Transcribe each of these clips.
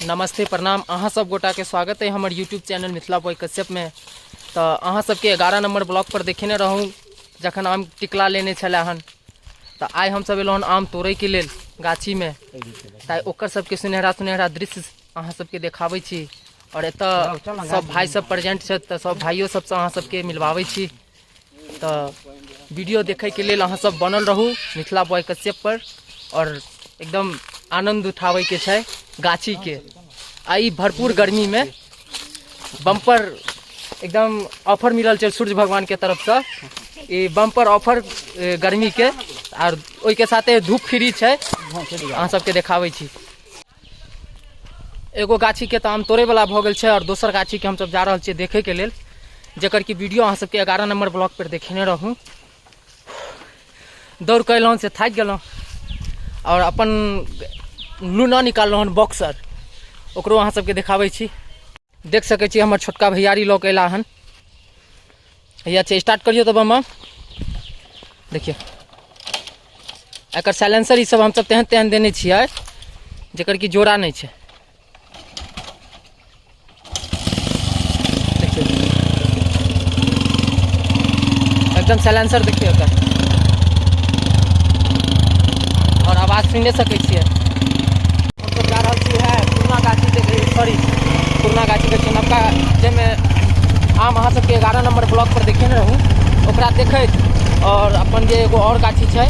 नमस्ते प्रणाम, अहाँ सब गोटा के स्वागत है हमर YouTube channel Mithila boy Kashyap में। तो अहाँ सबके 11 नंबर ब्लॉग पर देखेने रहूँ जखन आम टिकला लेने छलै हन। तो आइ हम सब एलहुँ आम तोड़े के लेल गाछी में, ताहि ओकर सबके सुनहरा सुनहरा दृश्य अहाँ सबके देखाबै छी। और एतऽ सब भाई सब प्रेजेंट छथि, तऽ सब भाइयो सबसँ अहाँ सबके मिलबाबै छी। तऽ वीडियो देखै के लेल अहाँ सब बनल रहू मिथिला बॉय कश्यप पर, और एकदम आनंद उठाबै के छै गाछी के। आ ई भरपूर गर्मी में बम्पर एकदम ऑफर मिलल छै सूर्य भगवान के तरफ से, ई बम्पर ऑफर गर्मी के, और ओहि के साथे धूप फ्री छै। अहाँ सबके देखाबै छी। एगो गाछी के तऽ आम तोड़े वाला भऽ गेल छै, और दोसर गाछी के हमसब जा रहल छियै देखे के लेल, जेकर कि वीडियो अहाँ सबके 11 नंबर ब्लॉग पर देखेने रहूँ। दौड़ कऽ एलहुँ से थाकि गेलहुँ, और अपन लूना निकाललहुँ हन बॉक्सर, ओकरो अहाँ सबके देखाबै छी। देख सकै छी हमर छोटका भैयारी लऽ कऽ एला हन। हैया छै, स्टार्ट करियौ तऽ बम। देखियौ एकर साइलेंसर ई सब हमसब तेहन तेहन देने छियै जेकर कि जोड़ा नहि छै। देखियौ एकदम साइलेंसर देखियौ एकर, और आवाज सुनि सकै छियै। हमसब जा रहल छी है पुरना गाछी देखे, सॉरी पुरना गाछी कहै छियै, नवका जाहिमे आम अहाँ सबके 11 नंबर ब्लॉक पर देखेने रहूँ, ओकरा देखैत और अपन जे एगो और गाछी छै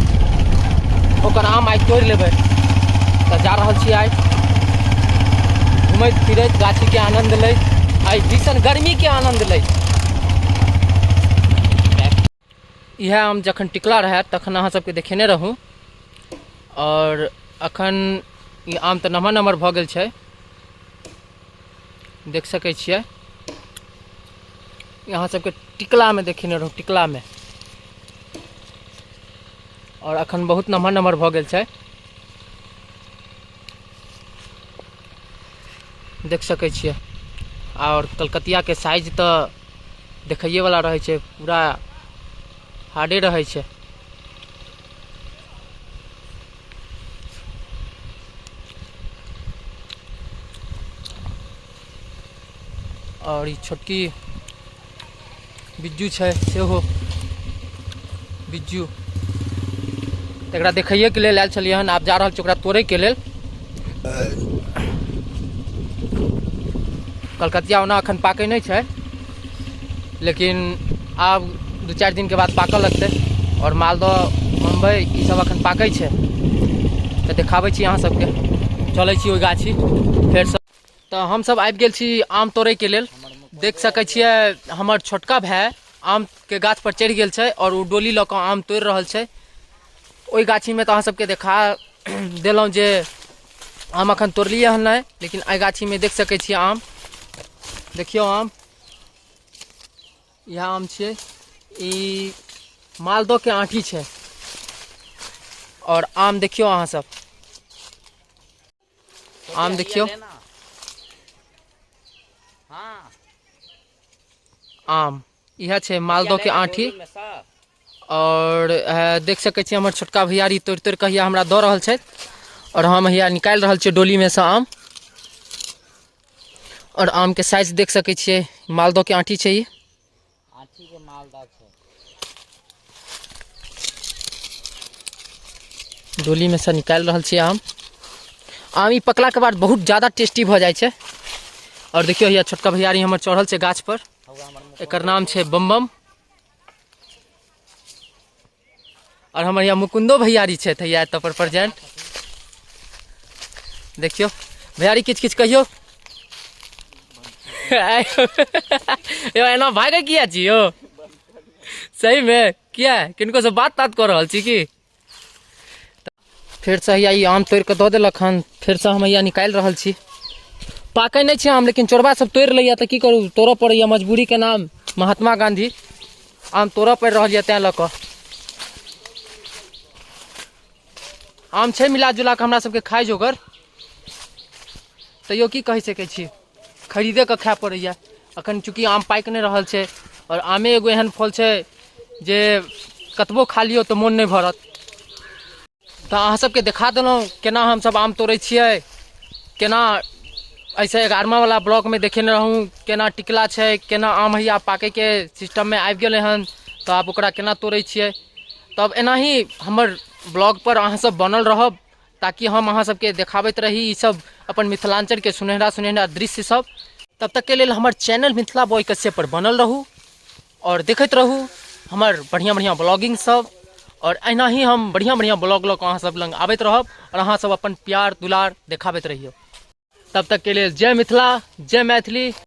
ओकर आम आइ तोड़ि लेबै। तऽ जा रहल छी आइ घुमैत फिरैत गाछीके आनन्द लैत, आइ भीषण गर्मीके आनन्द लैत। इएह आम जखन टिकला रहए तखन अहाँ सबके देखेने रहूँ, और अखन ई आम तऽ नमहर नमहर भऽ गेल छै, देख सकै छियै। अहाँ सबके टिकलामे देखेने रहूँ, टिकलामे, और अखन बहुत नमहर नमहर भऽ गेल छै, देख सकै छियै। और कलकतियाके साइज तऽ देखैएवला रहै छै, पूरा हार्डे रहै छै। और ई छोटकी बिज्जू छै सेहो बिज्जू, एकरा देखैएके लेल आयल छलियै हन, आब जा रहल छी ओकरा तोड़ैके लेल। कलकतिया ओना अखन पाकै नहि छै, लेकिन आब 2-4 दिनके बाद पाकऽ लगतै। और मालदह बम्बई ई सब अखन पाकै छै, तऽ देखाबै छी अहाँ सबके। चलै छी ओहि गाछी फेरसँ। तऽ हमसब आबि गेल छी आम तोड़ैके लेल। देख सकै छियै हमर छोटका भाय आमके गाछ पर चढ़ि गेल छै और ओ डोली लऽ कऽ आम तोड़ि रहल छै। ओहि गाछीमे तऽ अहाँ सबके देखा देलहुँ जे आम अखन तोड़लियै हन नहि, लेकिन एहि गाछीमे देख सकै छियै आम। देखियौ आम, इएह आम छियै, ई मालदहके आँठी छै। और आम देखियौ अहाँ सब, आम देखियौ, आम इएह छै मालदहके आँठी। और देख सकै छियै हमर छोटका भैयारी तोड़ि तोड़ि कऽ हैया हमरा दऽ रहल छथि, और हम हैया निकालि रहल छियै डोलीमे सँ आम। और आमके साइज देख सकै छियै, मालदहके आँठी छै ई। आँठीके मालदह छै। डोलीमे सँ निकालि रहल छियै आम। आम ई पकलाके बाद बहुत ज्यादा टेस्टी भऽ जाइ छै। और देखियौ हैया छोटका भैयारी हमर चढ़ल छै गाछ पर, एकर नाम छै बम बम। और हमर यहाँ मुकुंदो भैयारी छथि हैया एतऽ पर प्रेजेंट। देखियौ भैयारी किछु किछु कहियौ। यौ एना भागै किया छी यौ? सही में किया किनको से बात तात कऽ रहल छी की? फेरसँ हैया ई आम तोड़ि कऽ दऽ देलक हन, फेरसँ हम हैया निकालि रहल छी। पाकै नहि छै आम, लेकिन चोरबा सब तोड़ि लैया तऽ की करू, तोड़ऽ पड़ैया, मजबूरीके नाम महात्मा गांधी। आम तोड़ऽ पड़ि रहल यऽ तैं लऽ कऽ। आम छै मिला जुला कऽ हमरा सबके खाइ जोगर, तैयो की कहि सकै छी, खरीदे कऽ खाय पड़ैया। अखन चूँकि आम पाकि नहि रहल छै, और आमे एगो एहन फल छै जे कतबो खा लियौ तऽ मोन नहि भरत। तऽ अहाँ सबके देखा देलहुँ केना हमसब आम तोड़ै छियै, केना एहिसँ 11वां ब्लॉगमे देखेने रहूँ केना टिकला छै, केना आम हैया पाकैके सिस्टममे आबि गेलै हन, तऽ आब ओकरा केना तोड़ै छियै। तब एनाही हमर ब्लॉग पर अहाँ सब बनल रहब ताकि हम अहाँ सबके देखाबैत रही ई सब अपन मिथिलांचलके सुनहरा सुनहरा दृश्य सब। तब तक के लेल हमर चैनल मिथिला बॉय कश्यप पर बनल रहू और देखैत रहू हमर बढ़िया बढ़िया ब्लॉगिंग सब। और एना ही हम बढ़िया बढ़िया ब्लॉग लऽ कऽ अहाँ सब लग आबैत रहब और अहाँ सब अपन प्यार दुलार देखाबैत रहियौ। तब तक के लिए जय मिथिला, जय मैथिली।